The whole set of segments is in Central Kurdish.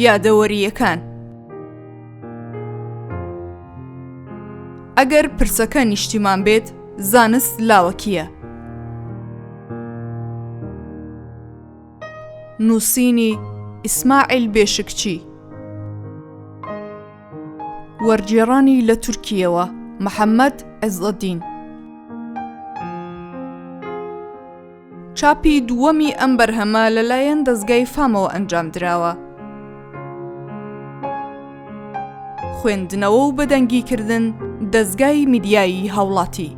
یادەوەرییەکان. ئەگەر پرسەکە نیشتیمان بێت، زانست لاوەکییە. نووسینی، ئیسماعیل بێشکچی. وەرگێڕانی لە تورکییەوە، محەمەد عزەدین. چاپی دووەمی ئەم بەرهەمە لەلایەن دەزگای فامەوە ئەنجام دراوە. خوێندنەوە و بەدەنگیکردن دەزگای میدیایی هاوڵاتی.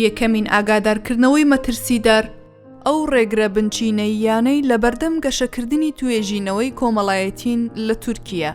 یەکەمین ئاگادارکردنەوەی مەترسیدار، ئەو ڕێگرە بنچینەییانەی لەبەردەم گەشەکردنی توێژینەوەی کۆمەڵایەتین لە تورکیە.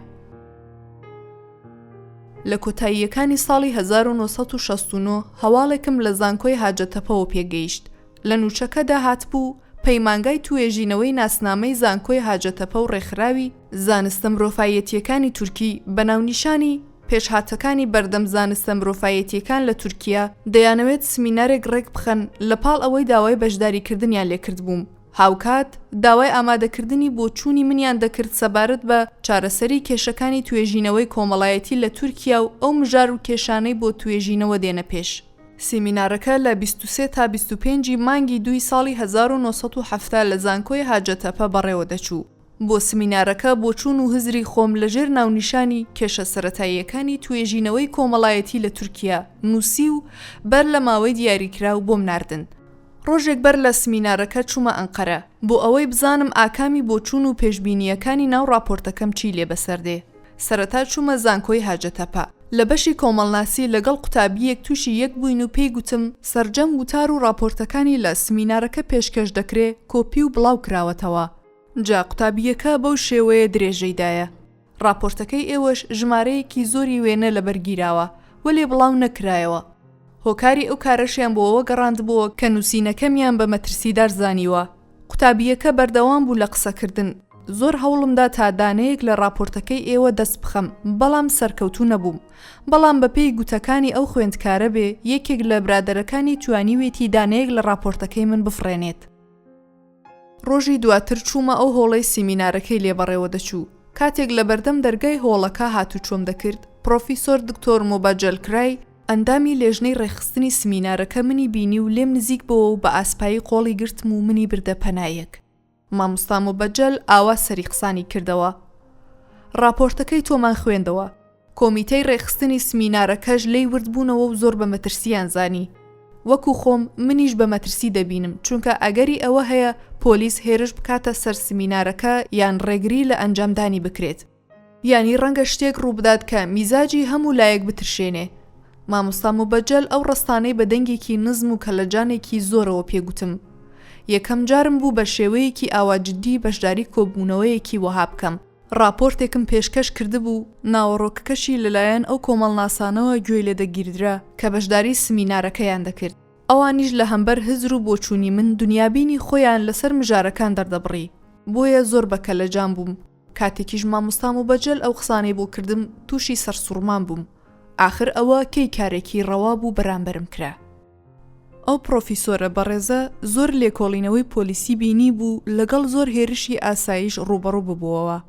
لە کۆتاییەکانی ساڵی 1969 هەواڵێکم لە زانکۆی هاجەتەپەوە پێگەیشت، لە نووچەکەدا هاتبوو، پەیمانگای توێژینەوەی ناسنامەی زانکۆی هاجەتەپە و ڕێکخراوی زانستە مرۆڤایەتییەکانی تورکی بە ناونیشانی، پێشهاتەکانی بەردەم زانستە مرۆڤایەتییەکان لە تورکیا، دەیانەوێت سمینارێک ڕێکبخەن، لەپاڵ ئەوەی داوای بەشداریکردنیان لێکردبووم، هاوکات داوای ئامادەکردنی بۆچوونی منیان دەکرد سەبارەت بە چارەسەری کێشەکانی توێژینەوەی کۆمەڵایەتی لە تورکیا و ئەو مژار و کێشانەی بۆ توێژینەوە دێنە پێش. سیمینارەکە لە 23 تا 25 ی مانگی دووی ساڵی 1970 لە زانکۆی هاجەتەپە بەڕێوە دەچوو. بۆ سمینارەکە بۆچوون و هزری خۆم لە ژێر ناونیشانی، کێشە سەرەتاییەکانی توێژینەوەی کۆمەڵایەتی لە تورکیا، نووسی و بەر لە ماوەی دیاریکراو بۆم ناردن. ڕۆژێک بەر لە سمینارەکە چوومە ئەنقەرە، بۆ ئەوەی بزانم ئاکامی بۆچوون و پێشبینییەکانی ناو ڕاپۆرتەکەم چی لێ بەسەر دێ. سەرەتا چوومە زانکۆی هاجەتەپە. لە بەشی کۆمەڵناسی لەگەڵ قوتابییەک تووشی یەک بووین و پێی گوتم، سەرجەم وتار و ڕاپۆرتەکانی لە سمینارەکە پێشکەش دەکرێ کۆپی و بڵاو کراوەتەوە. جا قوتابییەکە بەو شێوەیە درێژەی دایە. ڕاپۆرتەکەی ئێوەش ژمارەیەکی زۆری وێنە لەبەر گیراوە، وەلێ بڵاو نەکرایەوە. هۆکاری ئەو کارەشیان بۆ ئەوە گەڕاندبۆوە کە نووسینەکەمیان بە مەترسیدار زانیوە. قوتابییەکە بەردەوام بوو لە قسەکردن. زۆر هەوڵمدا تا دانەیەک لە ڕاپۆرتەکەی ئێوە دەست بخەم، بەڵام سەرکەوتوو نەبووم. بەڵام بەپێی گوتەکانی ئەو خوێندکارە بێ، یەکێک لە برادەرەکانی توانیوێتی دانەیەک لە ڕاپۆرتەکەی من بفڕێنێت. ڕۆژی دواتر چوومە ئەو هۆڵەی سیمینارەکەی لێ بەڕێوە دەچوو. کاتێک لە بەردەم دەرگای هۆڵەکە هاتوچۆم دەکرد، پڕۆفیسۆر دکتۆر موبەجەل کرای، ئەندامی لێژنەی ڕێکخستنی سمینارەکە منی بینی و لێم نزیک بۆوە و بە ئاسپایی قۆڵی گرتم و منی بردە پەنایەک. مامۆستا موبەجەل ئاوا سەری قسانی کردەوە. ڕاپۆرتەکەی تۆمان خوێندەوە. کۆمیتەی ڕێکخستنی سمینارەکەش لێی ورد بوونەوە و زۆر بە مەترسییان زانی. وەکو خۆم، منیش بە مەترسی دەبینم، چونکە ئەگەری ئەوە هەیە پۆلیس هێرش بکاتە سەر سمینارەکە یان ڕێگری لە ئەنجامدانی بکرێت. یانی ڕەنگە شتێک ڕووبدات کە میزاجی هەموو لایەک بترشێنێ. مامۆستا موبەجەل ئەو ڕستانەی بە دەنگێکی نزم و کەلەجانێکی زۆرەوە پێ گوتم. یەکەم جارم بوو بە شێوەیەکی ئاوا جدی بەشداری کۆبوونەوەیەکی وەها بکەم. ڕاپۆرتێکم پێشکەش کردبوو، ناوەڕۆکەکەشی لەلایەن ئەو کۆمەڵناسانەوە گوێی لێ دەگیردرا کە بەشداری سمینارەکەیان دەکرد. ئەوانیش لە هەمبەر هزر و بۆچوونی من دونیابینی خۆیان لەسەر مژارەکان دەردەبڕی. بۆیە زۆر بە کەلەجان بووم. کاتێکیش مامۆستا موبەجەل ئەو قسانەی بۆ کردم تووشی سەرسوڕمان بووم. ئاخر ئەوە کەی کارێکی ڕەوا بوو بەرامبەرم کرا؟ ئەو پڕۆفیسۆرە بەڕێزە زۆر لێکۆڵینەوەی پۆلیسی بینیبوو لەگەڵ زۆر هێرشی ئاسایش ڕووبەڕوو ببووەوە.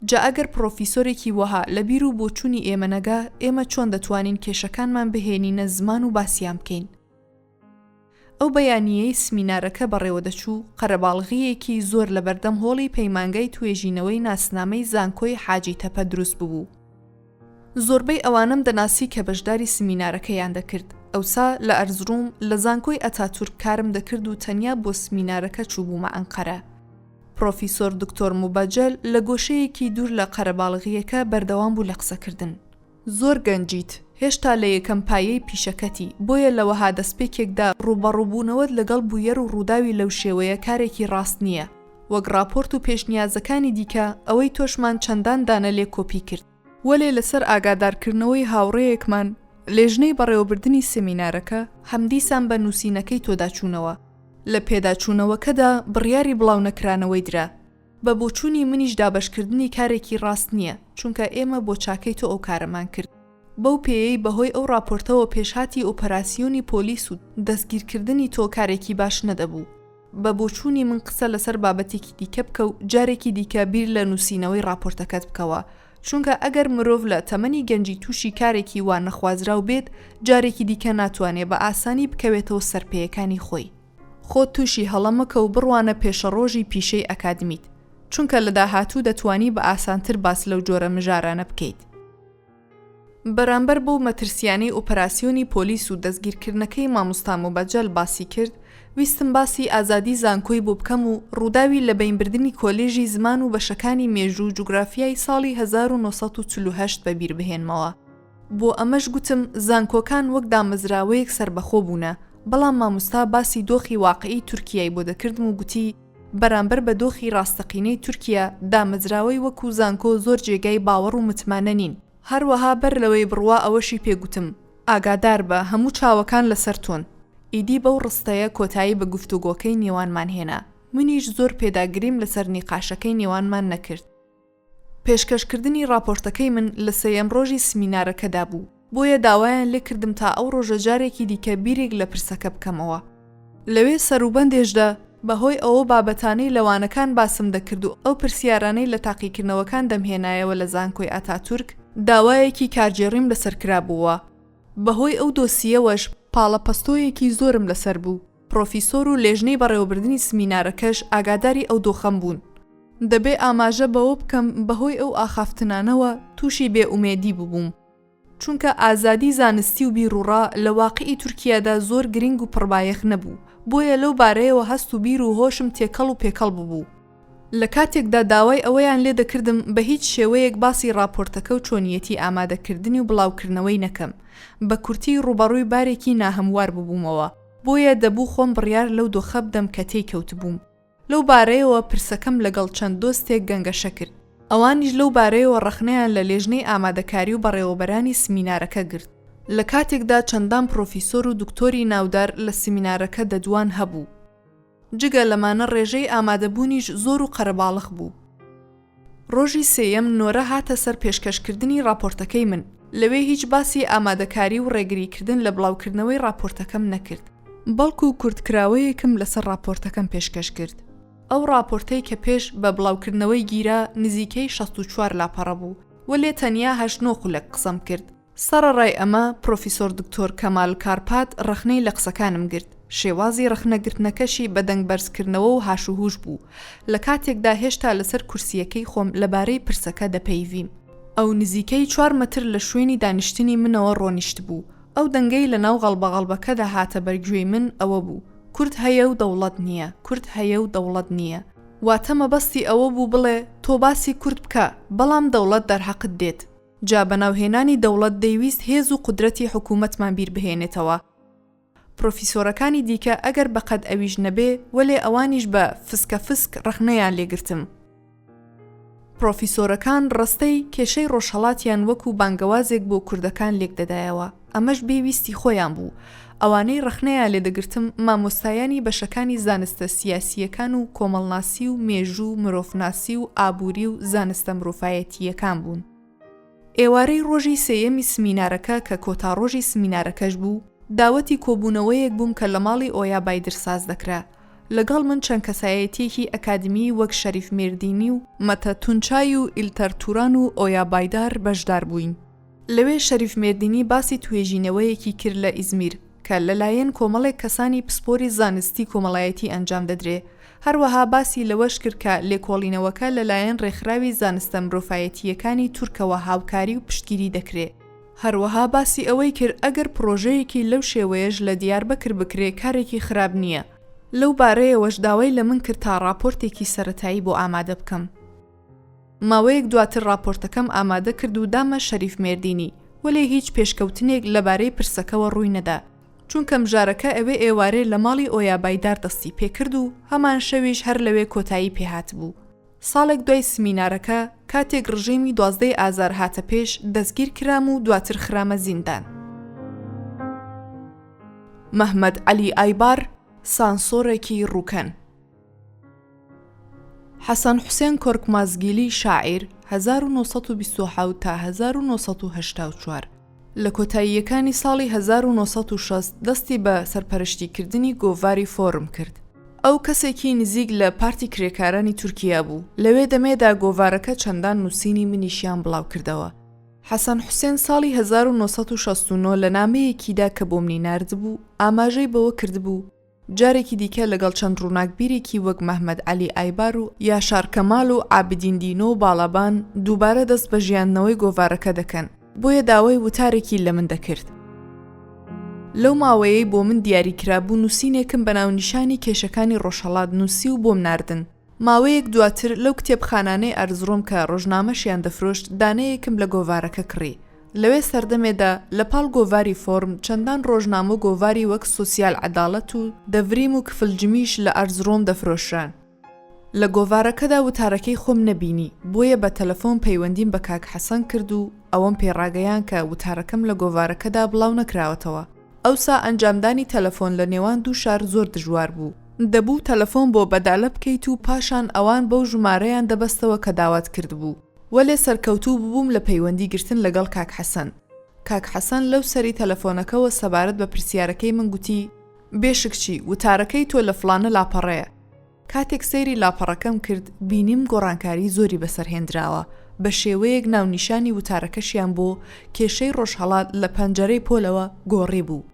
جا ئەگەر پڕۆفیسۆرێکی وەها لە بیر و بۆچوونی ئێمە نەگا ئێمە چۆن دەتوانین کێشەکانمان بهێنینە زمان و باسیان بکەین؟ ئەو بەیانییەی سمینارەکە بەڕێوەدەچوو، قەرەباڵغییەکی زۆر لەبەردەم هۆڵی پەیمانگای توێژینەوەی ناسنامەی زانکۆی حاجی تەپە دروست ببوو. زۆربەی ئەوانەم دەناسی کە بەشداری سمینارەکەیان دەکرد. ئەوسا لە ئەرزڕوم لە زانکۆی ئەتاتورک کارم دەکرد و تەنیا بۆ سمینارەکە چووبوومە ئەنقەرە. پڕۆفیسۆر دکتۆر موبەجەل لە گۆشەیەکی دوور لە قەرەباڵغییەکە بەردەوام بوو لە قسەکردن. زۆر گەنجیت، هێشتا لە یەکەم پایەی پیشەکەتی، بۆیە لە وەها دەستپێکێکدا ڕووبەڕووبوونەوەت لەگەڵ بوویەر و ڕووداوی لەو شێوەیە کارێکی ڕاست نییە. وەک ڕاپۆرت و پێشنیازەکانی دیکە، ئەوەی تۆشمان چەندان دانە لێ کۆپی کرد. وەلێ لەسەر ئاگادارکردنەوەی هاوڕێیەکمان، لێژنەی بەڕێوەبردنی سێمینارەکە، هەمدیسان بە نووسینەکەی تۆدا چوونەوە. لە پێداچوونەوەکەدا بڕیاری بڵاونەکرانەوەی درا. بە بۆچوونی منیش دابەشکردنی کارێکی ڕاست نییە، چونکە ئێمە بۆ چاکەی تۆ ئەو کارەمان کرد. بەو پێیەی بەهۆی ئەو ڕاپۆرتەوە پێشهاتی ئۆپەراسیۆنی پۆلیس و دەستگیرکردنی تۆ کارێکی باش نەدەبوو. بە بۆچوونی من قسە لەسەر بابەتێکی دیکە بکە و جارێکی دیکە بیر لە نووسینەوەی ڕاپۆرتەکەت بکەوە، چونکە ئەگەر مرۆڤ لە تەمەنی گەنجی تووشی کارێکی وا نەخوازراو بێت، جارێکی دیکە ناتوانێ بە ئاسانی بکەوێتەوە سەر پێیەکانی خۆی. خۆت تووشی هەڵە مەکە و بڕوانە پێشەڕۆژی پیشەی ئەکادمیت، چونکە لە داهاتوو دەتوانی بە ئاسانتر باس لەو جۆرە مژارانە بکەیت. بەرامبەر بەو مەترسیانەی ئۆپەراسیۆنی پۆلیس و دەستگیرکردنەکەی مامۆستا موبەجەل باسی کرد، ویستم باسی ئازادی زانکۆی بۆ بکەم و ڕووداوی لەبەینبردنی کۆلێژی زمان و بەشەکانی مێژوو و جوگرافیای ساڵی 1948 بە بیر بهێنمەوە. بۆ ئەمەش گوتم زانکۆکان وەک دامەزراوەیەک سەربەخۆ بوونە، بەڵام مامۆستا باسی دۆخی واقعی تورکیای بۆ دەکردم و گوتی بەرامبەر بە دۆخی ڕاستەقینەی تورکیا، دامەزراوەی وەکو زانکۆ زۆر جێگای باوەڕ و متمانە نین. هەروەها بەر لەوەی بڕوا ئەوەشی پێ گوتم، ئاگادار بە، هەموو چاوەکان لەسەر تۆن. ئیدی بەو ڕستەیە کۆتایی بە گفتوگۆکەی نێوانمان هێنا. منیش زۆر پێداگریم لەسەر نیقاشەکەی نێوانمان نەکرد. پێشکەشکردنی ڕاپۆرتەکەی من لە سێیەم ڕۆژی سمینارەکەدا بوو، بۆیە داوایان لێ کردم تا ئەو ڕۆژە جارێکی دیکە بیرێک لە پرسەکە بکەمەوە. لەوێ سەروبەندێشدا، بە هۆی ئەوە بابەتانەی لە وانەکان باسم دەکرد و ئەو پرسیارانەی لە تاقیکردنەوەکان دەمهێنایەوە لە زانکۆی ئاتاتورک، داوایەکی کارگێڕیم لەسەر کرابووە. بە هۆی ئەو دۆسییەوەش پاڵەپەستۆیەکی زۆرم لەسەر بوو. پڕۆفیسۆر و لێژنەی بەڕێوەبردنی سمینارەکەش ئاگاداری ئەو دۆخەم بوون. دەبێ ئاماژە بەوە بکەم بەهۆی ئەو ئاخافتنانەوە تووشی بێ ئومێدی ببووم. چونکە ئازادی زانستی و بیروڕا لە واقیعی تورکیادا زۆر گرنگ و پڕبایەخ نەبوو، بۆیە لەو بارەیەوە هەست و بیر و هۆشم تێکەڵ و پێکەڵ ببوو. لە کاتێکدا داوای ئەوەیان لێ دەکردم بە هیچ شێوەیەک باسی ڕاپۆرتەکە و چۆنیەتی ئامادەکردنی و بڵاوکردنەوەی نەکەم، بە کورتی ڕووبەڕووی بارێکی ناهەموار ببوومەوە، بۆیە دەبوو خۆم بڕیار لەو دۆخە بدەم کە تێی کەوتبووم. لەو بارەیەوە پرسەکەم لەگەڵ چەند دۆستێک گەنگەشە کرد. ئەوانیش لەو بارەیەوە ڕەخنەیان لە لێژنەی ئامادەکاری و بەڕێوەبەرانی سمینارەکە گرت. لە کاتێکدا چەندان پرۆفیسۆر و دکتۆری ناودار لە سمینارەکە دەدوان هەبوو. جگە لەمانە ڕێژەی ئامادەبوونیش زۆر و قەرەباڵخ بوو. ڕۆژی سێیەم نۆرە هاتە سەر پێشکەشکردنی ڕاپۆرتەکەی من، لەوێ هیچ باسی ئامادەکاری و ڕێگریکردن لە بڵاوکردنەوەی ڕاپۆرتەکەم نەکرد، بەڵکو کورتکراوەیەکم لەسەر ڕاپۆرتەکەم پێشکەش کرد. ئەو ڕاپۆرتەی کە پێش بە بڵاوکردنەوەی گیرا نزیکەی 64 لاپەڕە بوو، وەلێ تەنیا هەشت نۆ خولەک قسەم کرد. سەڕەڕای ئەمە، پرۆفیسۆر دکتۆر کەمال کارپات ڕەخنەی لە قسەکانم گرت، شێوازی ڕەخنەگرتنەکەشی بە دەنگ بەرزکردنەوە و هاشوهوش بوو، لە کاتێکدا هێشتا لەسەر کورسییەکەی خۆم لەبارەی پرسەکە دەپەیڤیم. ئەو نزیکەی چوار مەتر لە شوێنی دانیشتنی منەوە ڕۆنیشتبوو. ئەو دەنگەی لەناو غەڵبەغەڵبەکەدا هاتە بەر گوێی من ئەوە بوو، کورد هەیە و دەوڵەت نییە، کورد هەیە و دەوڵەت نییە. واتە مەبەستی ئەوە بوو بڵێ تۆ باسی کورد بکە، بەڵام دەوڵەت دەرهەقت دێت. جا بە ناوهێنانی دەوڵەت دەیویست هێز و قودرەتی حکوومەتمان بیر بهێنێتەوە. پرۆفیسۆرەکانی دیکە ئەگەر بە قەد ئەویش نەبێ، وەلێ ئەوانیش بە فسکە فسک ڕەخنەیان لێ گرتم. پرۆفیسۆرەکان ڕستەی کێشەی ڕۆژهەڵاتیان وەکوو بانگەوازێک بۆ کوردەکان لێک دەدایەوە. ئەمەش بێ ویستی خۆیان بوو. ئەوانەی ڕەخنەیان لێ دەگرتم مامۆستایانی بەشەکانی زانستە سیاسییەکان و کۆمەڵناسی و مێژوو و مرۆڤناسی و ئابووری و زانستە مرۆڤایەتییەکان بوون. ئێوارەی ڕۆژی سێیەمی سمینارەکە کە کۆتا ڕۆژی سمینارەکەش بوو، داوەتی کۆبوونەوەیەک بووم کە لە ماڵی ئۆیا بایدر ساز دەکرا. لەگەڵ من چەند کەسایەتییەکی ئەکادیمیی وەک شەریف مێردینی و مەتە تونچای و ئیلتەر توران و ئۆیا بایدار بەشدار بووین. لەوێ شەریف مێردینی باسی توێژینەوەیەکی کرد لە ئیزمیر کە لەلایەن کۆمەڵێک کەسانی پسپۆری زانستی کۆمەڵایەتی ئەنجام دەدرێ، هەروەها باسی لەوەش کرد کە لێکۆڵینەوەکە لەلایەن رێکخراوی زانستە مرۆفایەتییەکانی تورکەوە هاوکاری و پشتگیری دەکرێ. هەروەها باسی ئەوەی کرد ئەگەر پڕۆژەیەکی لەو شێوەیەش لە دیاربەکر بکرێ کارێکی خراپ نییە. لەو بارەیەوەش داوای لە من کرد تا راپۆرتێکی سەرەتایی بۆ ئامادە بکەم. ماوەیەک دواتر ڕاپۆرتەکەم ئامادە کرد و دامە شەریف مێردینی، وەلێ هیچ پێشکەوتنێک لەبارەی پرسەکەوە ڕووی نەدا، چونکە مژارەکە ئەوێ ئێوارێ لە ماڵی ئۆیا بایدار دەستی پێ کرد و هەمان شەویش هەر لەوێ کۆتایی پێ هاتبوو. ساڵێک دوای سمینارەکە، کاتێک ڕژێمی دوازدەی ئازار هاتە پێش، دەستگیر کرام و دواتر خرامە زیندان. مەهمەت عەلی ئایبار، سانسۆرێکی ڕووکەن. حەسەن حوسێن کۆرکمازگیلی شاعیر، 1927 تا 1984، لە کۆتاییەکانی ساڵی 1960 دەستی بە سەرپەرشتیکردنی گۆڤاری فۆرم کرد. ئەو کەسێکی نزیک لە پارتی کرێکارانی تورکیا بوو. لەوێ دەمێدا گۆڤارەکە چەندان نووسینی منیشیان بڵاو کردەوە. حەسەن حوسێن ساڵی 1969 لە نامەیەکیدا کە بۆ منی ناردبوو، ئاماژەی بەوە کردبوو، جارێکی دیکە لەگەڵ چەند ڕووناکبیرێکی وەک مەهمەت عەلی ئایبار و یاشار کەمال و عابدین دینۆ و باڵابان دووبارە دەست بە ژیاندنەوەی گۆڤارەکە دەکەن، بۆیە داوای وتارێکی لە من دەکرد. لەو ماوەیەی بۆ من دیاری کرابوو نووسینێکم بە ناونیشانی کێشەکانی ڕۆژهەڵات نووسی و بۆم ناردن. ماوەیەک دواتر لەو کتێبخانانەی ئەرزڕۆم کە ڕۆژنامەشیان دەفرۆشت دانەیەکم لە گۆڤارەکە کڕی. لەوێ سەردەمێدا لە پاڵ گۆڤاری فۆرم چەندان ڕۆژنامە و گۆڤاری وەک سۆسیال عەداڵەت و دەڤریم و کفلجمیش لە ئەرزڕۆم دەفرۆشران. لە گۆڤارەکەدا وتارەکەی خۆم نەبینی، بۆیە بە تەلەفۆن پەیوەندیم بە کاک حەسەن کرد و ئەوەم پێ ڕاگەیان کە وتارەکەم لە گۆڤارەکەدا بڵاو نەکراوەتەوە. ئەوسا ئەنجامدانی تەلەفۆن لە نێوان دوو شار زۆر دژوار بوو. دەبوو تەلەفۆن بۆ بەدالە بکەیت و پاشان ئەوان بەو ژمارەیان دەبەستەوە کە داوات کردبوو. وەلێ سەرکەوتوو ببووم لە پەیوەندی گرتن لەگەڵ کاک حەسەن. کاک حەسەن لەو سەری تەلەفۆنەکەوە سەبارەت بە پرسیارەکەی من گوتی، بێشکچی، وتارەکەی تۆ لە فڵانە لاپەڕەیە. کاتێک سەیری لاپەڕەکەم کرد، بینیم گۆڕانکاری زۆری بەسەر هێندراوە، بە شێوەیەک ناونیشانی وتارەکەشیان بۆ، کێشەی ڕۆژهەڵات لە پەنجەرەی پۆلەوە، گۆڕیبوو.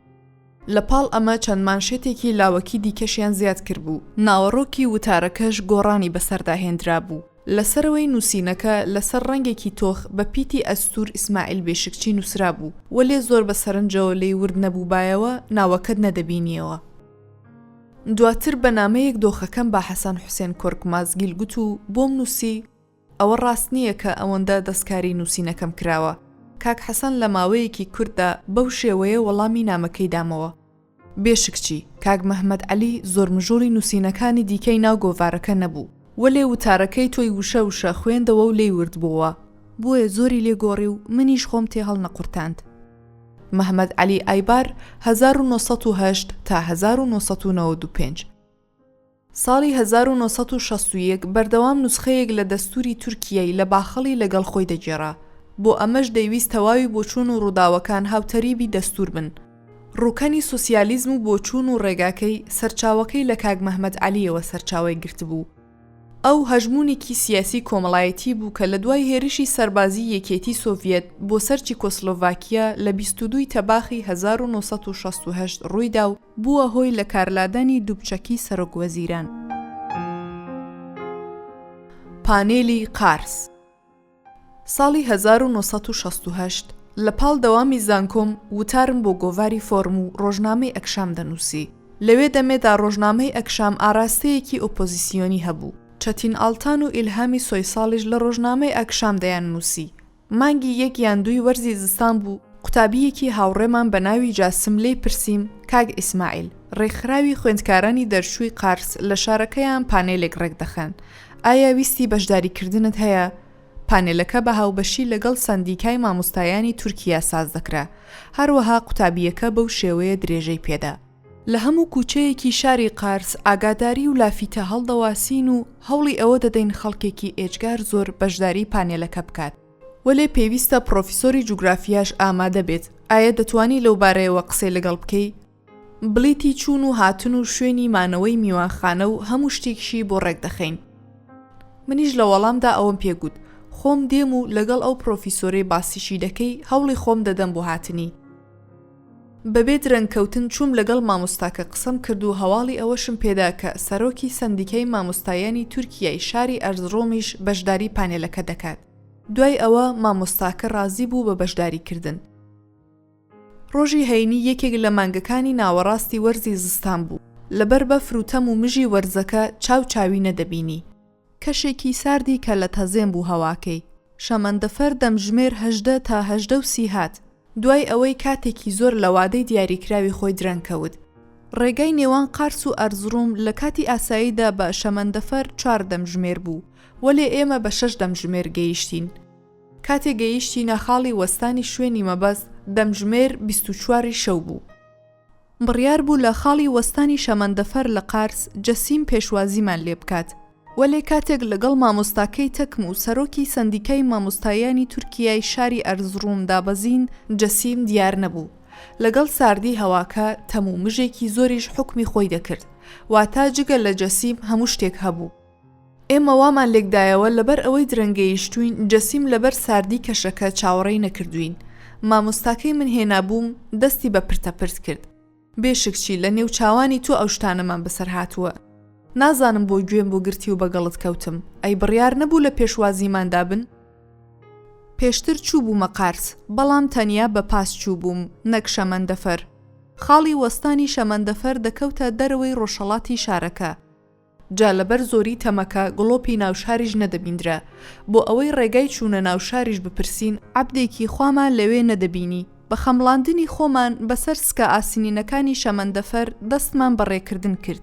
لە پاڵ ئەمە چەند مانشێتێکی لاوەکی دیکەشیان زیاد کردبوو. ناوەڕۆکی وتارەکەش گۆڕانی بەسەردا هێندرابوو. لە سەرەوەی نووسینەکە لەسەر ڕەنگێکی تۆخ بە پیتی ئەستوور ئیسماعیل بێشکچی نووسرابوو، وەلێ زۆر بە سەرنجەوە لێی ورد نەبووبایەوە ناوەکەت نەدەبینییەوە. دواتر بە نامەیەک دۆخەکەم بە حەسەن حوسێن کۆرکمازگیل گوت و بۆم نووسی، ئەوە ڕاست نییە کە ئەوەندە دەستکاری نووسینەکەم کراوە. کاک حەسەن لە ماوەیەکی کورتدا بەو شێوەیە وەڵامی نامەکەی دامەوە. بێشکچی، کاک مەهمەت عەلی زۆر مژوڵی نووسینەکانی دیکەی ناو گۆڤارەکە نەبوو، وەلێ وتارەکەی تۆی وشە وشە خوێندەوە و لێی وردبۆوە. بۆیە زۆری لێ گۆڕی و منیش خۆم تێ هەڵنەقورتاند. مەهمەت عەلی ئایبار، 1908 تا 1995. ساڵی 1961 بەردەوام نوسخەیەک لە دەستووری تورکیای لە باخەڵی لەگەڵ خۆی دەگێڕا، بۆ ئەمەش دەیویست تەواوی بۆچوون و ڕووداوەکان هاوتەریبی دەستوور بن. ڕووکەنی سۆسیالیزم و بۆچوون و ڕێگاکەی، سەرچاوەکەی لە کاک مەهمەت عەلییەوە سەرچاوەی گرتبوو. ئەو هەژموونێکی سیاسی کۆمەڵایەتی بوو کە لە دوای هێرشی سەربازیی یەکێتی سۆڤیەت بۆ سەر چیکۆسلۆڤاکیا لە 22 ی تەباخی 1968 ڕوویدا و بووە هۆی لەکارلادانی دوبچەکی سەرۆک وەزیران. پانێلی قارس. ساڵی 1968 لە پاڵ دەوامی زانکۆم وتارم بۆ گۆڤاری فۆرم و ڕۆژنامەی ئەکشام دەنووسی. لەوێ دەمێدا ڕۆژنامەی ئەکشام ئاراستەیەکی ئۆپۆزیسیۆنی هەبوو. چەتین ئاڵتان و ئیلهامی سۆیساڵیش لە ڕۆژنامەی ئەکشام دەیاننووسی. مانگی یەک یان دووی وەرزی زستان بوو، قوتابییەکی هاوڕێمان بە ناوی جاسم لێی پرسیم، کاک ئیسماعیل، ڕێکخراوی خوێندکارانی دەرچووی قارس لە شارەکەیان پانێلێک ڕێکدەخەن، ئایا ویستی بەشداریکردنت هەیە؟ پانێلەکە بە هاوبەشی لەگەڵ سەندیکای مامۆستایانی تورکیا ساز دەکرا، هەروەها قوتابییەکە بەو شێوەیە درێژەی پێدا. لە هەموو کوچەیەکی شاری قارس ئاگاداری و لافیتە هەڵدەواسین و هەوڵی ئەوە دەدەین خەڵکێکی ئێجگار زۆر بەشداری پانێلەکە بکات. وەلێ پێویستە پڕۆفیسۆری جوگرافیاش ئامادە بێت، ئایە دەتوانی لەو بارەیەوە قسەی لەگەڵ بکەی؟ بلیتی چوون و هاتن و شوێنی مانەوەی میوانخانە و هەموو شتێکیشی بۆ ڕێک دەخەین. منیش لە وەڵامدا ئەوەم پێ گوت، خۆم دێم و لەگەڵ ئەو پڕۆفیسۆرەی باسیشی دەکەی هەوڵی خۆم دەدەم بۆ هاتنی. بەبێ درەنگ کەوتن چووم لەگەڵ مامۆستاکە قسەم کرد و هەواڵی ئەوەشم پێدا کە سەرۆکی سەندیکای مامۆستایانی تورکیای شاری ئەرزڕۆمیش بەشداری پانێلەکە دەکات. دوای ئەوە مامۆستاکە ڕازی بوو بە بەشداری کردن. ڕۆژی هەینی یەکێک لە مانگەکانی ناوەڕاستی وەرزی زستان بوو. لەبەر بەفر و تەم و مژی وەرزەکە چاو چاوی نەدەبینی. کەشێکی ساردی کە لە تەزێن بوو هەواکەی. شەمەندەفەر دەمژمێر 18 تا 18 و سی هات. دوای ئەوەی کاتێکی زۆر لە وادەی دیاریکراوی خۆی درەنگ کەوت. ڕێگای نێوان قارس و ئەرزڕوم لە کاتی ئاساییدا بە شەمەندەفەر چوار دەمژمێر بوو، وەلێ ئێمە بە شەش دەمژمێر گەیشتین. کاتێ گەیشتینە خاڵی وەستانی شوێنی مەبەست، دەمژمێر 24 ی شەو بوو. بڕیار بوو لە خاڵی وەستانی شەمەندەفەر لە قارس، جەسیم پێشوازیمان لێ بکات. وەلێ کاتێک لەگەڵ مامۆستاکەی تەکم و سەرۆکی سەندیکای مامۆستایانی تورکیای شاری ئەرزڕوم دابەزین، جەسیم دیار نەبوو. لەگەڵ ساردی هەواکە، تەم و مژێکی زۆریش حوکمی خۆی دەکرد. واتە جگە لە جەسیم هەموو شتێک هەبوو. ئێمە وامان لێکدایەوە لەبەر ئەوەی درەنگ گەیشتووین جەسیم لەبەر ساردی کەشەکە چاوەڕێی نەکردووین. مامۆستاکەی من هێنابووم دەستی بە پرتە پرت کرد. بێشکچی لە نێوچاوانی تۆ ئەو شتانەمان بەسەر هاتووە. نازانم بۆ گوێم بۆ گرتی و بەگەڵت کەوتم. ئەی بڕیار نەبوو لە پێشوازیماندا بن؟ پێشتر چووبوومە قارس، بەڵام تەنیا بە پاس چووبووم نەک شەمەندەفەر. خاڵی وەستانی شەمەندەفەر دەکەوتە دەرەوەی ڕۆژهەڵاتی شارەکە. جا لەبەر زۆری تەمەکە گڵۆپی ناوشاریش نەدەبیندرا. بۆ ئەوەی ڕێگای چوونە ناوشاریش بپرسین، عەبدێکی خوامان لەوێ نەدەبینی. بە خەمڵاندنی خۆمان بەسەر سکە ئاسنینەکانی شەمەندەفەر دەستمان بە ڕێکردن کرد.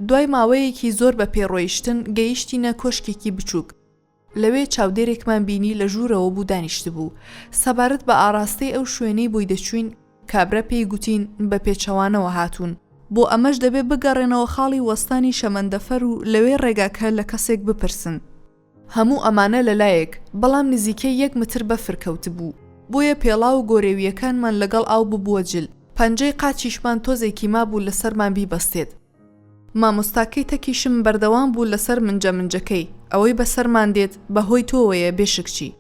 دوای ماوەیەکی زۆر بە پێ ڕۆیشتن گەیشتینە کۆشکێکی بچووک. لەوێ چاودێرێکمان بینی لە ژوورەوە بوو دانیشتبوو. سەبارەت بە ئاڕاستەی ئەو شوێنەی بۆی دەچووین، کابرا پێی گوتین بە پێچەوانەوە هاتوون. بۆ ئەمەش دەبێ بگەڕێنەوە خاڵی وەستانی شەمەندەفەر و لەوێ ڕێگاکە لە کەسێک بپرسن. هەموو ئەمانە لە لایەک، بەڵام نزیکەی یەک متر بەفر کەوتبوو. بۆیە پێڵاو و گۆرەوییەکانمان لەگەڵ ئاو ببووە جل. پەنجەی قاچیشمان تۆزێکی مابوو لەسەرمان بیبەستێت. مامۆستاکەی تەکیشم بەردەوام بوو لەسەر منجە منجەکەی، ئەوەی بەسەرمان دێت بە هۆی تۆوەیە بێشکچی.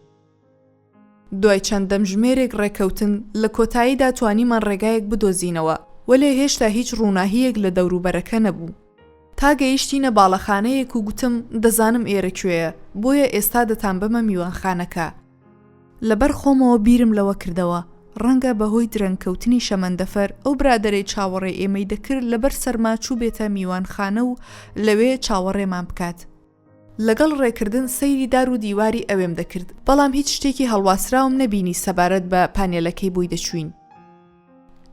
دوای چەند دەمژمێرێک ڕێکەوتن، لە کۆتاییدا توانیمان ڕێگایەک بدۆزینەوە، وەلێ هێشتا هیچ ڕووناهییەک لە دەوروبەرەکە نەبوو. تا گەیشتینە باڵەخانەیەک و گوتم دەزانم ئێرە کوێیە، بۆیە ئێستا دەتانبەمە میوانخانەکە. لەبەر خۆمەوە بیرم لەوە کردەوە، ڕەنگە بە هۆی درەنگ کەوتنی شەمەندەفەر ئەو برادەرەی چاوەڕێی ئێمەی دەکرد لەبەر سەرما چووبێتە میوانخانە و لەوێ چاوەڕێمان بکات. لەگەڵ ڕێکردن سەیری دار و دیواری ئەوێم دەکرد، بەڵام هیچ شتێکی هەڵواسراوم نەبینی سەبارەت بە پانێلەکەی بۆی دەچووین.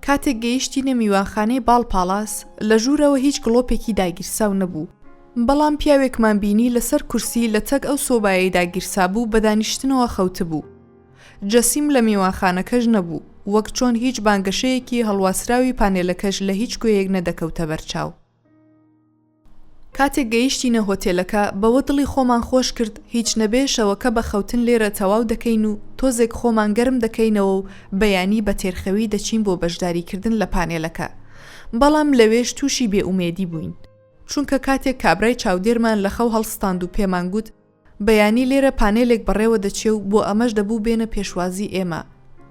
کاتێک گەیشتینە میوانخانەی باڵ پاڵاس، لە ژوورەوە هیچ گڵۆپێکی داگیرساو نەبوو، بەڵام پیاوێکمان بینی لەسەر کورسی لە تەک ئەو سۆبایەی داگیرسابوو بە دانیشتنەوە خەوتبوو. جەسیم لە میوانخانەکەش نەبوو، وەک چۆن هیچ بانگەشەیەکی هەڵواسراوی پانێلەکەش لە هیچ کوێیەک نەدەکەوتە بەرچاو. کاتێک گەیشتینە هۆتێلەکە بەوە دڵی خۆمان خۆش کرد هیچ نەبێ شەوەکە بە خەوتن لێرە تەواو دەکەین و تۆزێک خۆمان گەرم دەکەینەوە و بەیانی بە تێرخەوی دەچین بۆ بەشداریکردن لە پانێلەکە بەڵام لەوێش تووشی بێ ئومێدی بووین چونکە کاتێک کابرای چاودێرمان لە خەو هەڵستاند و پێمان گوت بەیانی لێرە پانێلێک بەڕێوە دەچێ و بۆ ئەمەش دەبوو بێنە پێشوازی ئێمە،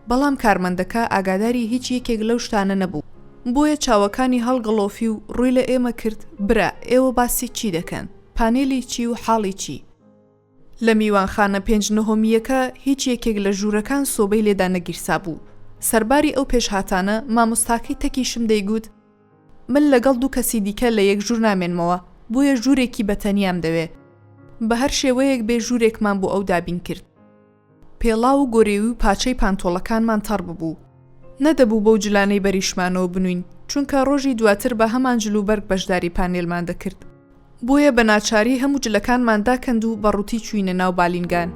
بەڵام کارمەندەکە ئاگاداری هیچ یەکێک لەو شتانە نەبوو، بۆیە چاوەکانی هەڵگڵۆفی و ڕووی لە ئێمە کرد، برا ئێوە باسی چی دەکەن؟ پانێلی چی و حاڵی چی؟ لە میوانخانە پێنج نهۆمییەکە هیچ یەکێک لە ژوورەکان سۆبەی لێ دانەگیرسابوو. سەرباری ئەو پێشهاتانە، مامۆستاکەی تەکیشم دەیگوت، من لەگەڵ دوو کەسی دیکە لە یەک ژوور نامێنمەوە، بۆیە ژوورێکی بە تەنیام دەوێ. بە هەر شێوەیەک بێ ژوورێکمان بۆ ئەو دابین کرد. پێڵاو و گۆرێوی و پاچەی پانتۆڵەکانمان تەڕ ببوو. نەدەبوو بەو جلانەی بەریشمانەوە بنووین، چونکە ڕۆژی دواتر بە هەمان جلوبەرگ بەشداری پانێلمان دەکرد. بۆیە بە ناچاری هەموو جلەکانمان داکەند و بە ڕووتی چووینە ناو بالینگان.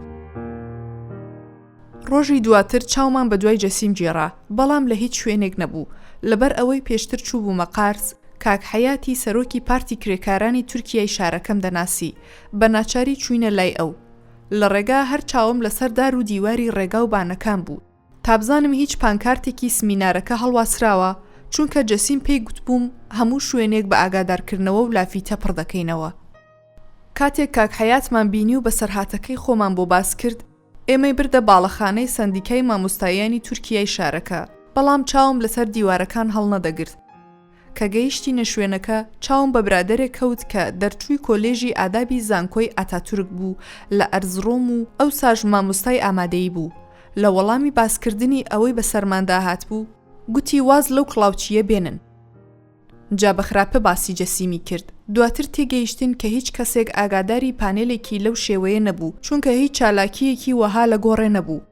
ڕۆژی دواتر چاومان بە دوای جەسیم گێڕا، بەڵام لە هیچ شوێنێک نەبوو. لەبەر ئەوەی پێشتر چووبوومە قارس، کاک حەیاتی سەرۆکی پارتی کرێکارانی تورکیای شارەکەم دەناسی، بە ناچاری چووینە لای ئەو. لە ڕێگا هەر چاوم لەسەر دار و دیواری ڕێگا و بانەکان بوو، تا بزانم هیچ پانکارتێکی سمینارەکە هەڵواسراوە، چونکە جەسیم پێی گوتبووم هەموو شوێنێک بە ئاگادارکردنەوە و لافیتە پڕ دەکەینەوە. کاتێک کاک حەیاتمان بینی و بەسەرهاتەکەی خۆمان بۆ باس کرد، ئێمەی بردە باڵەخانەی سەندیکای مامۆستایانی تورکیای شارەکە، بەڵام چاوم لەسەر دیوارەکان هەڵنەدەگرت. کە گەیشتینە شوێنەکە، چاوم بە برادەرێک کەوت کە دەرچووی کۆلێژی ئادابی زانکۆی ئاتاتورک بوو لە ئەرزڕۆم و ئەوساش مامۆستای ئامادەیی بوو. لە وەڵامی باسکردنی ئەوەی بەسەرماندا هاتبوو، گوتی واز لەو کڵاوچییە بێنن. جا بە خراپە باسی جەسیمی کرد. دواتر تێگەیشتین کە هیچ کەسێک ئاگاداری پانێلێکی لەو شێوەیە نەبوو، چونکە هیچ چالاکییەکی وەها لە گۆڕێ نەبوو.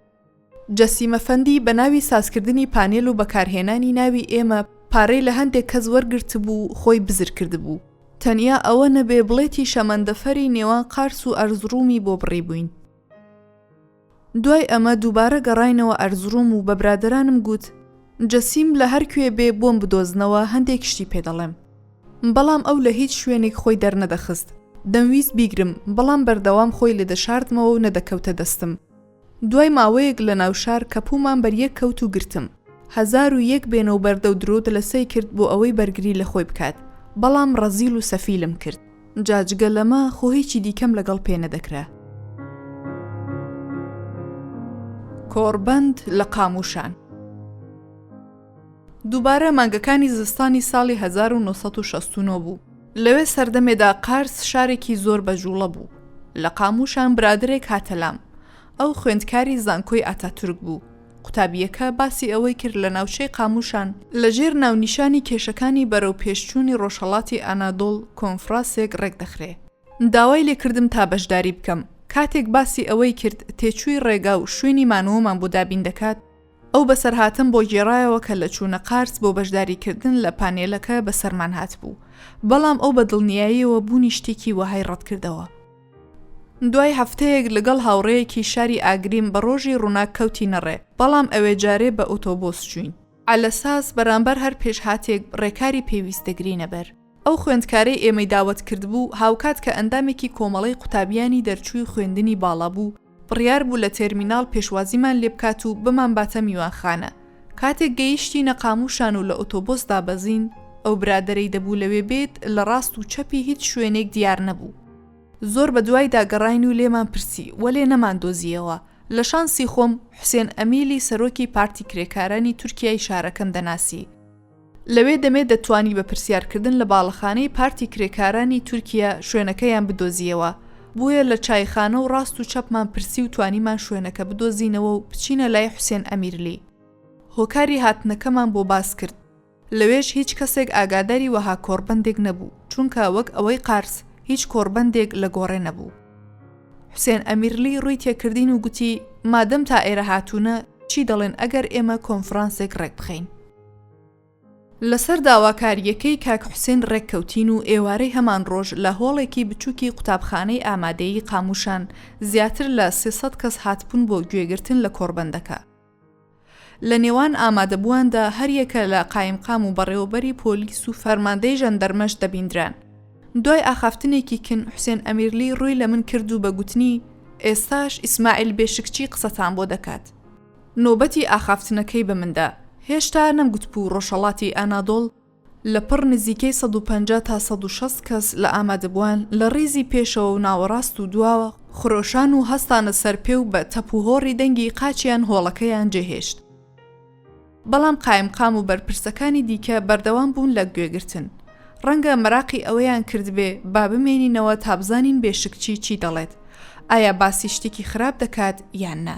جەسیم ئەفەندی بە ناوی سازکردنی پانێل و بەکارهێنانی ناوی ئێمە پارەی لە هەندێک کەس وەرگرتبوو و خۆی بزر کردبوو. تەنیا ئەوە نەبێ بڵێتی شەمەندەفەری نێوان قارس و ئەرزڕومی بۆ بڕیبووین. دوای ئەمە دووبارە گەڕاینەوە ئەرزڕوم و بە برادەرانم گوت، جەسیم لە هەر کوێ بێ بۆم بدۆزنەوە هەندێک شتی پێ دەڵێم. بەڵام ئەو لە هیچ شوێنێک خۆی دەرنەدەخست. دەمویست بیگرم، بەڵام بەردەوام خۆی لێدەشاردمەوە و نەدەکەوتە دەستم. دوای ماوەیەک لە ناوشار کەپوومان بەریەک کەوت و گرتم. 1001 بێنە و بەردە و درۆ دلەسەی کرد بۆ ئەوەی بەرگری لە خۆی بکات. بەڵام ڕەزیل و سەفیلم کرد. جا جگە لەمە خۆ هیچی دیکەم لەگەڵ پێ نەدەکرا. کۆڕبەند لە قامووشان. دووبارە مانگەکانی زستانی ساڵی 1969 بوو. لەوێ سەردەمێدا قارس شارێکی زۆر بە جووڵە بوو. لە قامووشان برادەرێک هاتە لام. ئەو خوێندکاری زانکۆی ئاتاتورک بوو. قوتابییەکە باسی ئەوەی کرد لە ناوچەی قامووشان، لە ژێر ناونیشانی کێشەکانی بەرەو پێشچوونی ڕۆژهەڵاتی ئانادۆڵ کۆنفراسێک ڕێک دەخرێ. داوای لێ کردم تا بەشداری بکەم. کاتێک باسی ئەوەی کرد تێچووی ڕێگا و شوێنی مانەوەمان بۆ دابین دەکات، ئەو بەسەرهاتەم بۆ گێڕایەوە کە لە چوونە قارس بۆ بەشداریکردن لە پانێلەکە بەسەرمان هاتبوو، بەڵام ئەو بە دڵنیاییەوە بوونی شتێکی وەهای ڕەتکردەوە. دوای هەفتەیەک لەگەڵ هاوڕێیەکی شاری ئاگریم بە ڕۆژی ڕووناک کەوتینە ڕێ، بەڵام ئەوێ جارێ بە ئۆتۆبۆس چووین. عەلەساس بەرامبەر هەر پێشهاتێک ڕێکاری پێویست دەگرینە بەر. ئەو خوێندکارەی ئێمەی داوەت کردبوو، هاوکات کە ئەندامێکی کۆمەڵەی قوتابیانی دەرچووی خوێندنی باڵا بوو، بڕیار بوو لە تێرمیناڵ پێشوازیمان لێ بکات و بمانباتە میوانخانە. کاتێک گەیشتینە قامووشان و لە ئۆتۆبۆس دابەزین، ئەو برادەرەی دەبوو لەوێ بێت لە ڕاست و چەپی هیچ شوێنێک دیار نەبوو. زۆر بە دوایدا گەڕاین و لێمان پرسی، وەلێ نەماندۆزییەوە. لە شانسی خۆم، حوسێن ئەمیلی سەرۆکی پارتی کرێکارانی تورکیای شارەکەم دەناسی. لەوێ دەمێ دەتوانی بە پرسیارکردن لە باڵەخانەی پارتی کرێکارانی تورکیە شوێنەکەیان بدۆزییەوە، بۆیە لە چایخانە و ڕاست و چەپمان پرسی و توانیمان شوێنەکە بدۆزینەوە و بچینە لای حوسێن ئەمیرلی. هۆکاری هاتنەکەمان بۆ باس کرد. لەوێش هیچ کەسێک ئاگاداری وەها کۆڕبەندێک نەبوو، چونکە وەک ئەوەی قارس هیچ کۆڕبەندێک لە گۆڕێ نەبوو. حوسێن ئەمیرلی ڕووی تێکردین و گوتی، مادەم تا ئێرە هاتوونە، چی دەڵێن ئەگەر ئێمە کۆنفرانسێک ڕێک بخەین؟ لەسەر داواکارییەکەی کاک حوسێن ڕێک کەوتین و ئێوارەی هەمان ڕۆژ لە هۆڵێکی بچووکی قوتابخانەی ئامادەیی قامووشان زیاتر لە 300 کەس هاتبوون بۆ گوێگرتن لە کۆڕبەندەکە. لە نێوان ئامادەبوواندا هەریەکە لە قایمقام و بەڕێوەبەری پۆلیس و فەرماندەی ژەندەرمەش دەبیندران. دوای ئاخافتنێکی کن حوسێن ئەمیرلی ڕووی لە من کرد و بە گوتنی، ئێستاش ئیسماعیل بێشکچی قسەتان بۆ دەکات. نۆبەتی ئاخافتنەکەی بە من دا. هێشتا نەمگوتبوو ڕۆژهەڵاتی ئانادۆڵ لە پڕ نزیکەی 150 تا 160 کەس لە ئامادەبووان لە ڕیزی پێشەوە و ناوەڕاست و دواوە خرۆشان و هەستانە سەر پێ و بە تەپ و هۆڕی دەنگی قاچیان هۆڵەکەیان جێهێشت. بەڵام قایمقام و بەرپرسەکانی دیکە بەردەوام بوون لە گوێگرتن. ڕەنگە مەراقی ئەوەیان کردبێ با بمێنینەوە تا بزانین بێشکچی چی دەڵێت. ئایا باسی شتێکی خراپ دەکات یان نا؟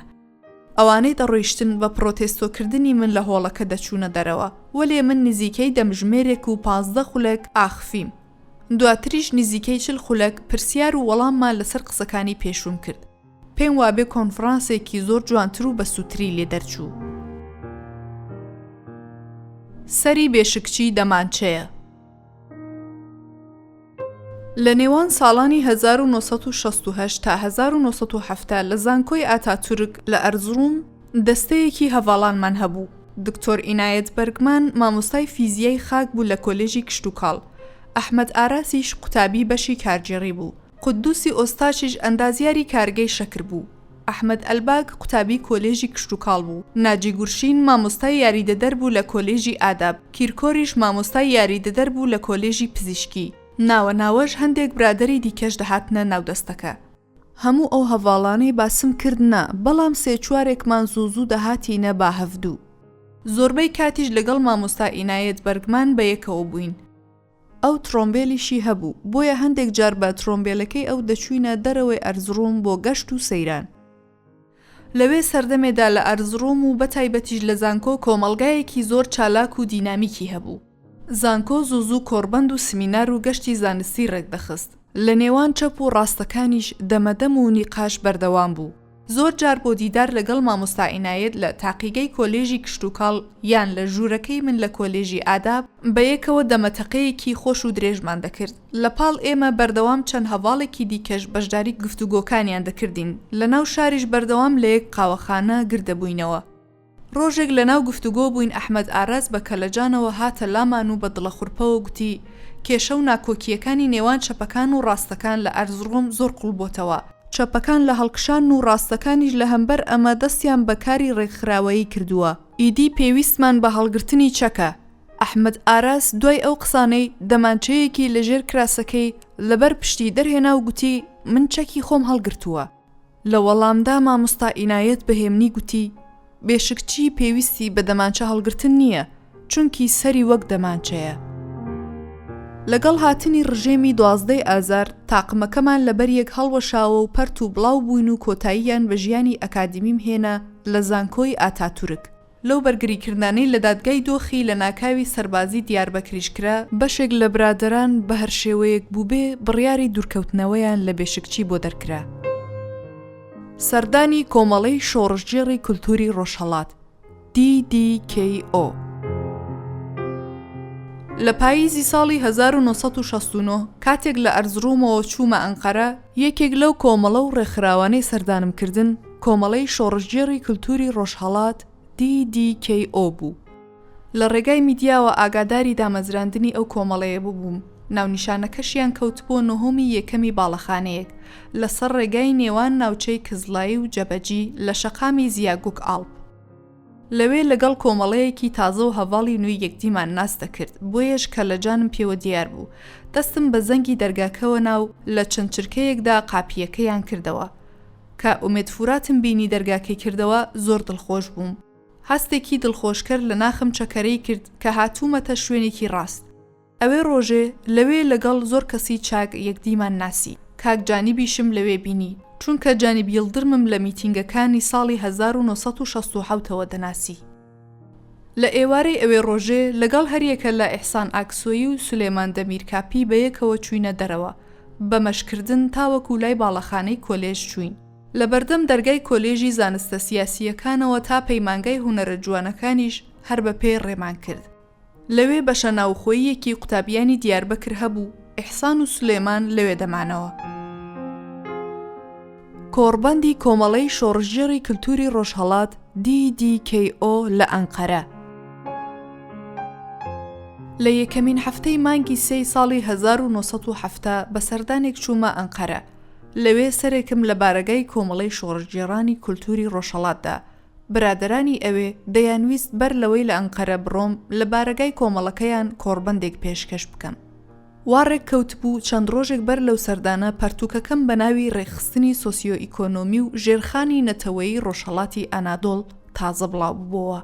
ئەوانەی دەڕۆیشتن بە پڕۆتێستۆکردنی من لە هۆڵەکە دەچوونە دەرەوە، وەلێ من نزیکەی دەمژمێرێک و 15 خولەک ئاخفیم. دواتریش نزیکەی 40 خولەک پرسیار و وەڵاممان لەسەر قسەکانی پێشووم کرد. پێم وابێ کۆنفرانسێکی زۆر جوانتر و بەسوودتری لێ دەرچوو. سەری بێشکچی دەمانچەیە. لە نێوان ساڵانی 1968 تا 1970 لە زانکۆی ئاتاتورک لە ئەرزڕوم دەستەیەکی هەڤاڵانمان هەبوو. دکتۆر ئینایەت بەرگمان مامۆستای فیزیای خاک بوو لە کۆلێژی کشتوکاڵ، ئەحمەد ئاراسیش قوتابی بەشی کارگێڕی بوو، قودوسی ئۆستاچیش ئەندازیاری کارگەی شەکر بوو. ئەحمەد ئەلباگ قوتابی کۆلێژی کشتوکاڵ بوو، ناجی گورشین مامۆستای یاریدەدەر بوو لە کۆلێژی ئاداب، کیرکۆریش مامۆستای یاریدەدەر بوو لە کۆلێژی پزیشکی، ناوە ناوەش هەندێک برادەری دیکەش دەهاتنە ناو دەستەکە. هەموو ئەو هەڤاڵانەی باسم کرد نا، بەڵام سێ چوارێکمان زوو زوو دەهاتینە با هەڤدوو. زۆربەی کاتیش لەگەڵ مامۆستا ئینایەت بەرگمان بەیەکەوە بووین. ئەو ترۆمبێلیشی هەبوو، بۆیە هەندێک جار بە ترۆمبێلەکەی ئەو دەچووینە دەرەوەی ئەرزڕوم بۆ گەشت و سەیران. لەوێ سەردەمێدا لە ئەرزڕوم و بەتایبەتیش لە زانکۆ کۆمەڵگایەکی زۆر چالاک و دینامیکی هەبوو. زانکۆ زوو زوو کۆڕبەند و سمینار و گەشتی زانستی ڕێکدەخست. لە نێوان چەپ و ڕاستەکانیش دەمەدەم و نیقاش بەردەوام بوو. زۆر جار بۆ دیدار لەگەڵ مامۆستا عینایەت لە تاقیگەی کۆلێژی کشتوکاڵ یان لە ژوورەکەی من لە کۆلێژی ئاداب، بەیەکەوە دەمەتەقێیەکی خۆش و درێژمان دەکرد. لە پاڵ ئێمە بەردەوام چەند هەڤاڵێکی دیکەش بەشداری گفتوگۆکانیان دەکردین. لە ناو شاریش بەردەوام لە یەک قاوەخانە گردەبووینەوە. ڕۆژێک لە ناو گفتوگۆ بووین ئەحمەد ئاراس بە کەلەجانەوە هاتە لامان و بە دڵەخورپەوە گوتی، کێشە و ناکۆکییەکانی نێوان چەپەکان و ڕاستەکان لە ئەرزڕۆم زۆر قووڵ بۆتەوە، چەپەکان لە هەڵکشانن و ڕاستەکانیش لە هەمبەر ئەمە دەستیان بە کاری ڕێکخراوەیی کردووە، ئیدی پێویستمان بە هەڵگرتنی چەکە. ئەحمەد ئاراس دوای ئەو قسانەی دەمانچەیەکی لە ژێر کراسەکەی لەبەر پشتی دەرهێنا و گوتی من چەکی خۆم هەڵگرتووە. لە وەڵامدا مامۆستا ئینایەت بە هێمنی گوتی بێشکچی پێویستی بە دەمانچە هەڵگرتن نییە، چونکی سەری وەک دەمانچەیە. لەگەڵ هاتنی ڕژێمی دوازدەی ئازار تاقمەکەمان لەبەریەک هەڵوەشاوە و پەرت و بڵاو بووین و کۆتاییان بە ژیانی ئەکادیمیم هێنا لە زانکۆی ئاتاتورک. لەو بەرگریکردنانەی لە دادگای دۆخی لەناکاوی سەربازی دیاربەکریش کرا، بەشێک لە برادەران بە هەرشێوەیەک بووبێ بڕیاری دوورکەوتنەوەیان لە بێشکچی بۆ دەرکرا. سەردانی کۆمەڵەی شۆڕشگێڕی کولتووری ڕۆژهەڵات، DDKO. لە پاییزی ساڵی 1969 کاتێک لە ئەرزڕومەوە چوومە ئەنقەرە، یەکێک لەو کۆمەڵە و ڕێکخراوانەی سەردانم کردن، کۆمەڵەی شۆڕشگێڕی کولتووری ڕۆژهەڵات، DDKO، بوو. لە ڕێگای میدیاوە ئاگاداری دامەزراندنی ئەو کۆمەڵەیە ببووم، ناونیشانەکەشیان کەوتبووە نهۆمی یەکەمی باڵەخانەیەک، لەسەر ڕێگای نێوان ناوچەی کزڵای و جەبەجی لە شەقامی زیا گوک ئاڵپ. لەوێ لەگەڵ کۆمەڵەیەکی تازە و هەڤاڵی نوێی یەکدیمان ناس دەکرد، بۆیەش کەلەجانم پێوە دیار بوو. دەستم بە زەنگی دەرگاکەوە نا و لە چەند چرکەیەکدا قاپییەکەیان کردەوە. کە ئومێد فوراتم بینی دەرگاکەی کردەوە، زۆر دڵخۆش بووم. هەستێکی دڵخۆشکەر لە ناخم چەکەرەی کرد کە هاتوومەتە شوێنێکی ڕاست. ئەوێ ڕۆژێ لەوێ لەگەڵ زۆر کەسی چاک یەکدیمان ناسی. کاک جانیبیشم لەوێ بینی، چونکە جانیب یڵدرمم لە میتینگەکانی ساڵی 1967 ەوە دەناسی. لە ئێوارەی ئەوێ ڕۆژێ لەگەڵ هەریەکە لە ئیحسان ئاکسۆیی و سولێمان دەمیرکاپی بەیەکەوە چووینە دەرەوە بە مەشکردن تاوەکو لای باڵەخانەی کۆلێژ چووین. لە بەردەم دەرگای کۆلێژی زانستە سیاسییەکانەوە تا پەیمانگای هونەرە جوانەکانیش هەر بە پێ ڕێمان کرد. لەوێ بەشە ناوخۆییەکی قوتابیانی دیاربەکر هەبوو، ئیحسان و سولێمان لەوێ دەمانەوە. کۆڕبەندی کۆمەڵەی شۆڕشگێڕی کلتوری ڕۆژهەڵات، DDKO، لە ئەنقەرە. لە یەکەمین هەفتەی مانگی سێی ساڵی 1970 بە سەردانێک چوومە ئەنقەرە. لەوێ سەرێکم لە بارەگای کۆمەڵەی شۆڕشگێڕانی کولتووری ڕۆژهەڵات دا. برادەرانی ئەوێ دەیانویست بەر لەوەی لە ئەنقەرە بڕۆم لە بارەگای کۆمەڵەکەیان کۆڕبەندێک پێشکەش بکەم. وا ڕێک کەوتبوو چەند ڕۆژێک بەر لەو سەردانە پەرتووکەکەم بە ناوی ڕێکخستنی سۆسیۆئیکۆنۆمی و ژێرخانی نەتەوەیی ڕۆژهەڵاتی ئانادۆڵ تازە بڵاو ببۆوە.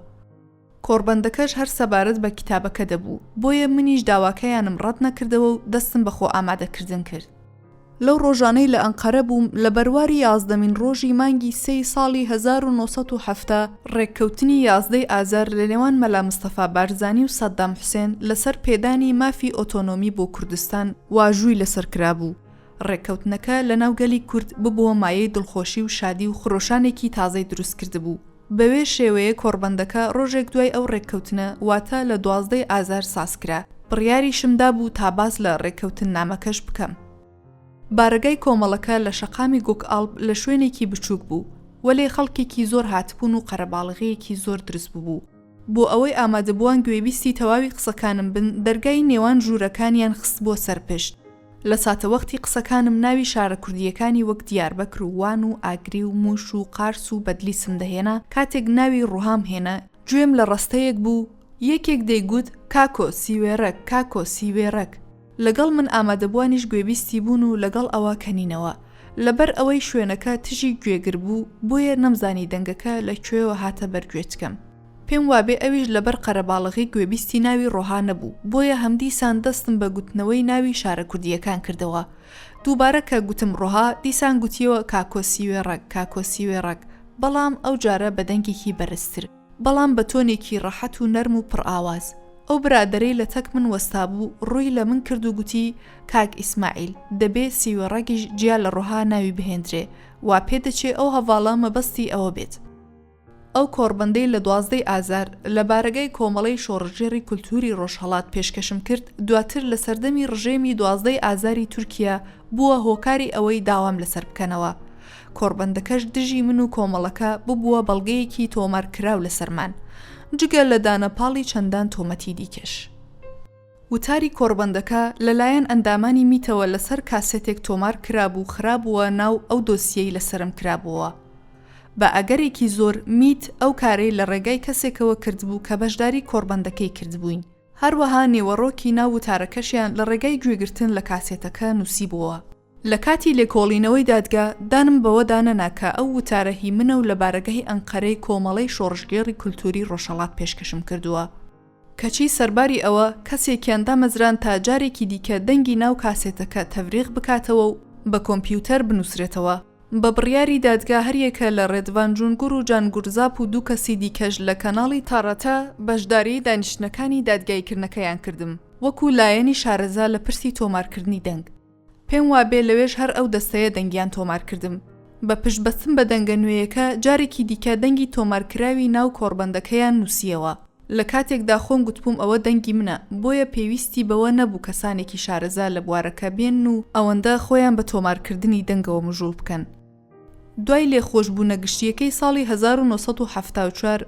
کۆڕبەندەکەش هەر سەبارەت بە کیتابەکە دەبوو، بۆیە منیش داواکەیانم ڕەت نەکردەوە و دەستم بە خۆ ئامادەکردن کرد. لەو ڕۆژانەی لە ئەنقەرە بووم، لە بەرواری یازدەمین ڕۆژی مانگی سێی ساڵی 1970، ڕێککەوتنی یازدەی ئازار لە نێوان مەلا مستەفا بارزانی و سەدام حوسێن لەسەر پێدانی مافی ئۆتۆنۆمی بۆ کوردستان واژووی لەسەر کرابوو، ڕێککەوتنەکە لەناو گەلی کورد ببووە مایەی دڵخۆشی و شادی و خرۆشانێکی تازەی دروست کردبوو. بەوێ شێوەیە کۆڕبەندەکە ڕۆژێک دوای ئەو ڕێککەوتنە واتە لە دوازدەی ئازار ساز کرا، بڕیاریشم دابوو تا باس لە ڕێککەوتننامەکەش بکەم. بارەگای کۆمەڵەکە لە شەقامی گوکئاڵپ لە شوێنێکی بچووک بوو، وەلێ خەڵکێکی زۆر هاتبوون و قەرەباڵغییەکی زۆر دروست ببوو. بۆ ئەوەی ئامادەبووان گوێبیستی تەواوی قسەکانم بن، دەرگای نێوان ژوورەکانیان خستبووە سەر پشت. لە ساتەوەختی قسەکانم ناوی شارە کوردییەکانی وەک دیاربەکر و وان و ئاگری و مووش و قارس و بەدلیسم دەهێنا، کاتێک ناوی ڕوهام هێنا، گوێم لە ڕەستەیەک بوو، یەکێک دەیگوت، کاکۆ، سیوێڕەک، کاکۆ، سیوێڕەک. لەگەڵ من ئامادەبووانیش گوێبیستی بوون و لەگەڵ ئەوە کەنینەوە. لەبەر ئەوەی شوێنەکە تژی گوێگر بوو، بۆیە نەمزانی دەنگەکە لە کوێوە هاتە بەر گوێچکەم. پێم وابێ ئەویش لەبەر قەرەباڵغی گوێبیستی ناوی ڕۆها نەبوو، بۆیە هەمدیسان دەستم بە گوتنەوەی ناوی شارە کوردییەکان کردەوە. دووبارە کە گوتم ڕۆها، دیسان گوتیەوە کاکۆ سیوێڕەک، کاکۆ سیوێڕەک، بەڵام ئەو جارە بە دەنگێکی بەرزتر، بەڵام بە تۆنێکی ڕەحەت و نەرم و پڕ ئاواز. ئەو برادەرەی لە تەک من وەستابوو، ڕووی لە من کرد و گوتی، کاک ئیسماعیل، دەبێ سیوێڕەگیش جیا لە ڕۆها ناوی بهێندرێ، وا پێدەچێ ئەو هەڤاڵە مەبەستی ئەوە بێت. ئەو کۆڕبەندەی لە دوازدەی ئازار لە بارەگای کۆمەڵەی شۆڕشگێڕی کولتووری ڕۆژهەڵات پێشکەشم کرد، دواتر لە سەردەمی ڕژێمی دوازدەی ئازاری تورکیا بووە هۆکاری ئەوەی داوام لەسەر بکەنەوە. کۆڕبەندەکەش دژی من و کۆمەڵەکە ببووە بەڵگەیەکی تۆمارکراو لەسەرمان، جگە لە دانەپاڵی چەندان تۆمەتی دیکەش. وتاری کۆڕبەندەکە لەلایەن ئەندامانی میتەوە لەسەر کاسێتێک تۆمار کرابوو خرابووە ناو ئەو دۆسیەی لەسەرم کرابووەوە. بە ئەگەرێکی زۆر میت ئەو کارەی لە ڕێگای کەسێکەوە کردبوو کە بەشداری کۆڕبەندەکەی کردبووین. هەروەها نێوەڕۆکی ناو وتارەکەشیان لە ڕێگای گوێگرتن لە کاسێتەکە نووسیبۆوە. لە کاتی لێکۆڵینەوەی دادگا دانم بەوەدا نەنا کە ئەو وتارە هی منە و لە بارەگای ئەنقەرەی کۆمەڵەی شۆڕشگێڕی کولتووری ڕۆژهەڵات پێشکەشم کردووە. کەچی سەرباری ئەوە کەسێکیان دامەزراند تا جارێکی دیکە دەنگی ناو کاسێتەکە تەفریغ بکاتەوە و بە کۆمپیوتەر بنووسرێتەوە. بە بڕیاری دادگا هەریەکە لە ڕێدڤان جونگور و جان گورزاپ و دوو کەسی دیکەش لە کەناڵی تاڕەتە بەشداریی دانیشتنەکانی دادگاییکردنەکەیان کردم وەکو لایەنی شارەزا لە پرسی تۆمارکردنی دەنگ. پێم وابێ لەوێش هەر ئەو دەستەیە دەنگیان تۆمار کردم. بە پشت بەستن بە دەنگە نوێیەکە جارێکی دیکە دەنگی تۆمارکراوی ناو کۆڕبەندەکەیان نووسییەوە. لە کاتێکدا خۆم گوتبووم ئەوە دەنگی منە، بۆیە پێویستی بەوە نەبوو کەسانێکی شارەزا لە بوارەکە بێن و ئەوەندە خۆیان بە تۆمارکردنی دەنگەوە مژووڵ بکەن. دوای لێخۆشبوونە گشتییەکەی ساڵی 1974،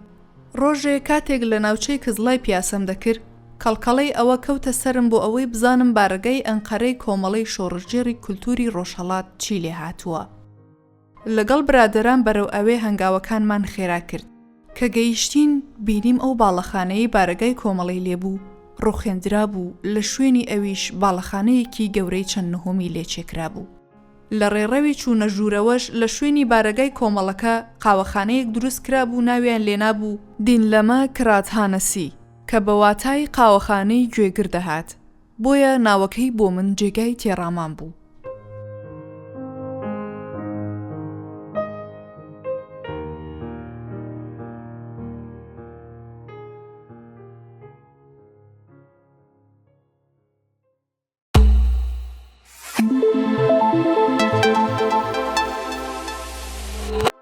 ڕۆژێ کاتێک لە ناوچەی کزڵای پیاسەم دەکرد، کەڵکەڵەی ئەوە کەوتە سەرم بۆ ئەوەی بزانم بارەگای ئەنقەرەی کۆمەڵەی شۆڕشگێڕی کولتووری ڕۆژهەڵات چی لێ هاتووە. لەگەڵ برادەران بەرەو ئەوێ هەنگاوەکانمان خێرا کرد. کە گەیشتین، بینیم ئەو باڵەخانەیەی بارەگای کۆمەڵەی لێ بوو، ڕووخێندرابوو، لە شوێنی ئەویش باڵەخانەیەکی گەورەی چەند نهۆمی لێ چێکرابوو. لە ڕێڕەوی چوونە ژوورەوەش لە شوێنی بارەگای کۆمەڵەکە قاوەخانەیەک دروست کرابوو ناویان لێنابوو دینلەمە کراتهانەسی کە بە واتای قاوەخانەی گوێگر دەهات، بۆیە ناوەکەی بۆ من جێگای تێڕامان بوو.